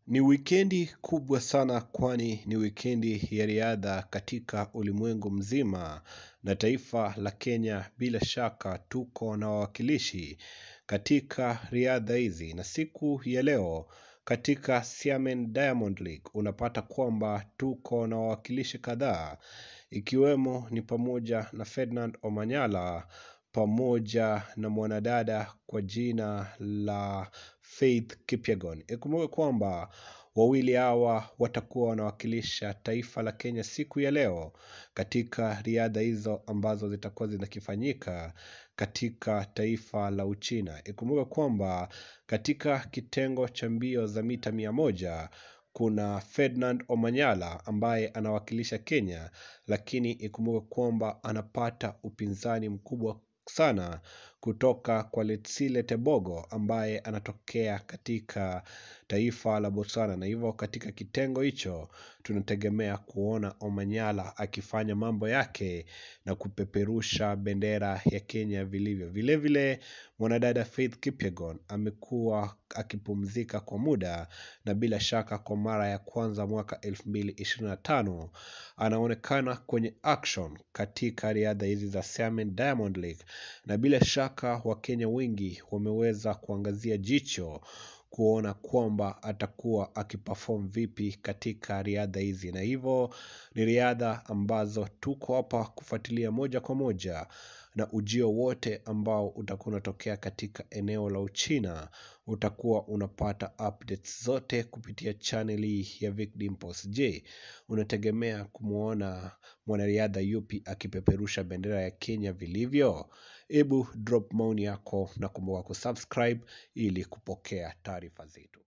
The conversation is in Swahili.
Ni wikendi kubwa sana kwani ni wikendi ya riadha katika ulimwengu mzima na taifa la Kenya bila shaka tuko na wawakilishi katika riadha hizi, na siku ya leo katika Xiamen Diamond League unapata kwamba tuko na wawakilishi kadhaa ikiwemo ni pamoja na Ferdinand Omanyala pamoja na mwanadada kwa jina la Faith Kipyegon. Ikumbuke kwamba wawili hawa watakuwa wanawakilisha taifa la Kenya siku ya leo katika riadha hizo ambazo zitakuwa zinakifanyika katika taifa la Uchina. Ikumbuke kwamba katika kitengo cha mbio za mita 100 kuna Ferdinand Omanyala ambaye anawakilisha Kenya, lakini ikumbuke kwamba anapata upinzani mkubwa sana kutoka kwa Letsile Tebogo ambaye anatokea katika taifa la Botswana, na hivyo katika kitengo hicho tunategemea kuona Omanyala akifanya mambo yake na kupeperusha bendera ya Kenya vilivyo. Vilevile mwanadada Faith Kipyegon amekuwa akipumzika kwa muda na bila shaka kwa mara ya kwanza mwaka 2025 anaonekana kwenye action katika riadha hizi za Xiamen Diamond League, na bila shaka Wakenya wengi wameweza kuangazia jicho kuona kwamba atakuwa akiperform vipi katika riadha hizi, na hivyo ni riadha ambazo tuko hapa kufuatilia moja kwa moja, na ujio wote ambao utakuwa unatokea katika eneo la Uchina utakuwa unapata updates zote kupitia channel hii ya Vic Dimples. Je, unategemea kumwona mwanariadha yupi akipeperusha bendera ya Kenya vilivyo? Ebu drop maoni yako na kumbuka kusubscribe ili kupokea taarifa zetu.